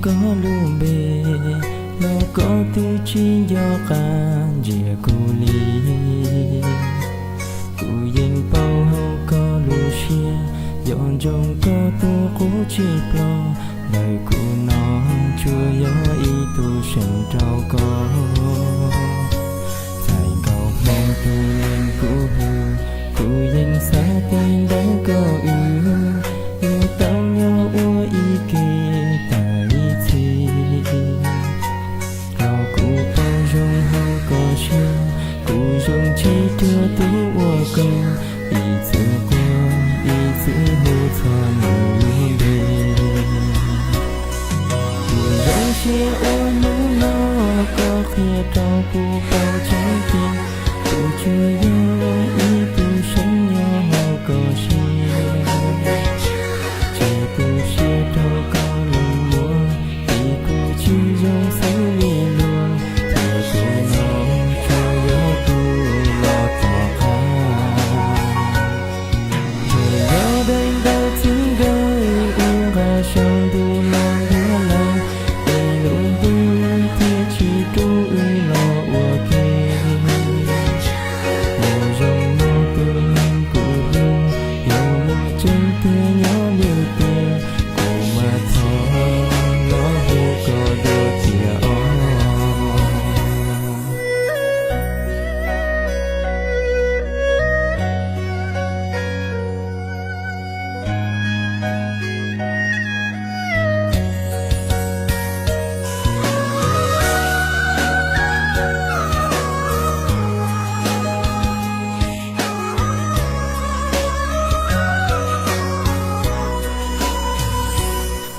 Koj lub npe los koj twb tsis nco qab ntsia kuv li. Kuv yeej paub hauv koj lub siab, nco ntsoov koj tus qub tsis ploj. Ntawm kuv no tsuas yog ib tug seev rau koj. Txhais nkaus hmoov tus neeg kuv hlub, kuv yeej xav tias ntawm koj wb yuav tau nyob ua ib ke tas ib txhis. Los kuv paub zoo hauv koj siab, kuv zoo tsis cuag tus ua koj. Ib txwm quaj ib txwm hu txog nws lub npe. Kuv zoo siab uas hnub no koj qhia rau kuv paub tseeb tiag, kuv tsuas yog ib tug seev nyob hauv koj siab. Tsis tu siab rau koj leej muab, vim kuv tsis zoo xws li luag, thiab kuv no tsuas yog tus los tom qab. Ntshe yog daim ntawv txij nkawm wb nqa sau ntuj los ntuag lawm, es lub ntuj thiaj tsis rub wb los ua ke. Mus zoo mus tus neeg kuv hlub, yog muaj tseeb tiag nyob li tiag, kuv mas txhob los hu koj dua tiag os.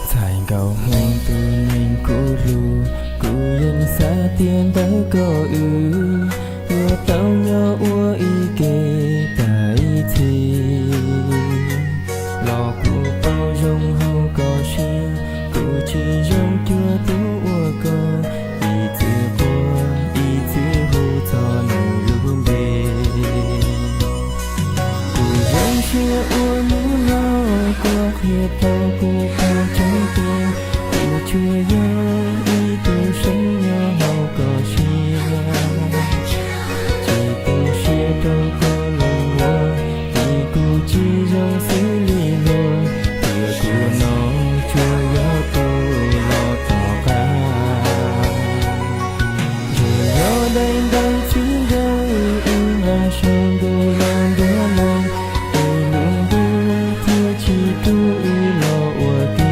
Txhais nkaus hmoov tus neeg kuv hlub, kuv yeej xav tias ntawm koj wb yuav tau nyob ua ib ke tas ib txhis. Los kuv paub zoo hauv koj siab, kuv tsis zoo cuag tus ua koj. Ib txwm quaj ib txwm hu txog nws lub npe. Kuv zoo siab uas hnub no koj qhia rau kuv paub tseeb tiag, kuv tsuas yog ib tug seev nyob hauv koj siab. Tsis tu siab rau koj leej muab, vim kuv tsis zoo xws li luag, thiab kuv no tsuas yog tus los tom qab. Ntshe yog daim ntawv txij nkawm wb nqa sau ntuj los ntuag lawm, es lub ntuj thiaj tsis rub wb los ua ke.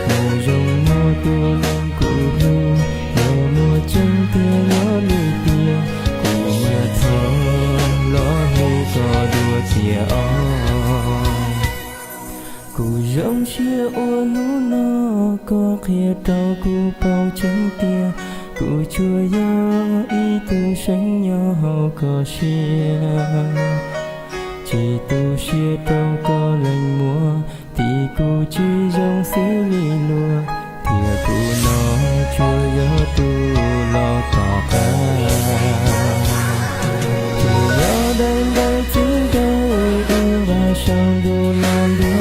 Mus zoo mus tus neeg kuv hlub, yog muaj tseeb tiag nyob li tiag, kuv mas txhob los hu koj dua tiag os. Kuv zoo siab uas hnub no koj qhia rau kuv paub tseeb tiag, kuv tsuas yog ib tug seev nyob hauv koj siab. Tsis tu siab rau koj leej muab, vim kuv tsis zoo xws li luag, thiab kuv no tsuas yog tus los tom qab. Tsuas yog daim ntawv txij nkawm wb nqa sau ntuj los ntuag